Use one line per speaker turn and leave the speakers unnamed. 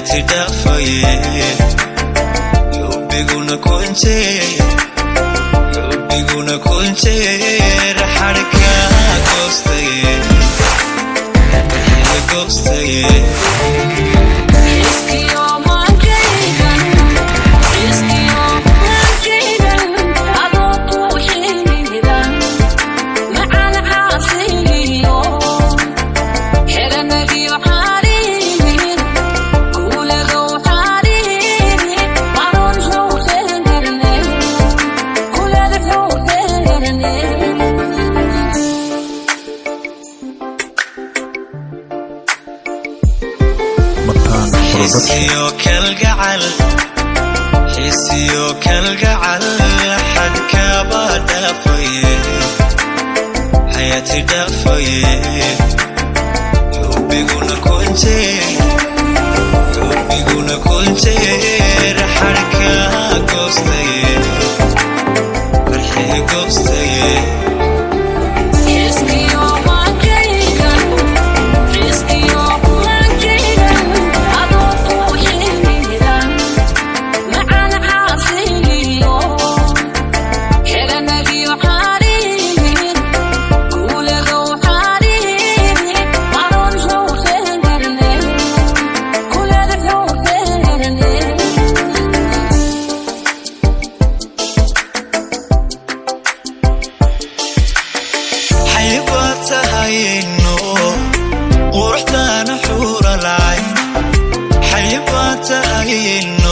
Xayaati dhaafaye, xubbiguna kunjeer, xubbiguna kunjeer xadhka goostaye, goostaye.
Iskiyo maankaygan, iskiyo maankaygan, adoo ku xidhiidhan, macaan xaasiliyo, xelanadiyo xariir, kuuladow xariir, aroon xowfeerne, kulada xowfeerne.
Mataan Production.
Xisiyo kalgacal, xisiyo kalgacal xadkaba dhaafaye, xayaati dhaafaye, xubbiguna kunjeer, xubbiguna kunjeer xadhka goostaye, farxii goostaye.
Iskiyo maankaygan, iskiyo maankaygan, adoo ku xidhiidhan, macaan xaasiliyo, xelanadiyo xariir, kuuladow xariir, aroon xowfeerne, kulada xowfeerne.
Xayba tahayno quruxdaana xuuralay, xayba tahayno.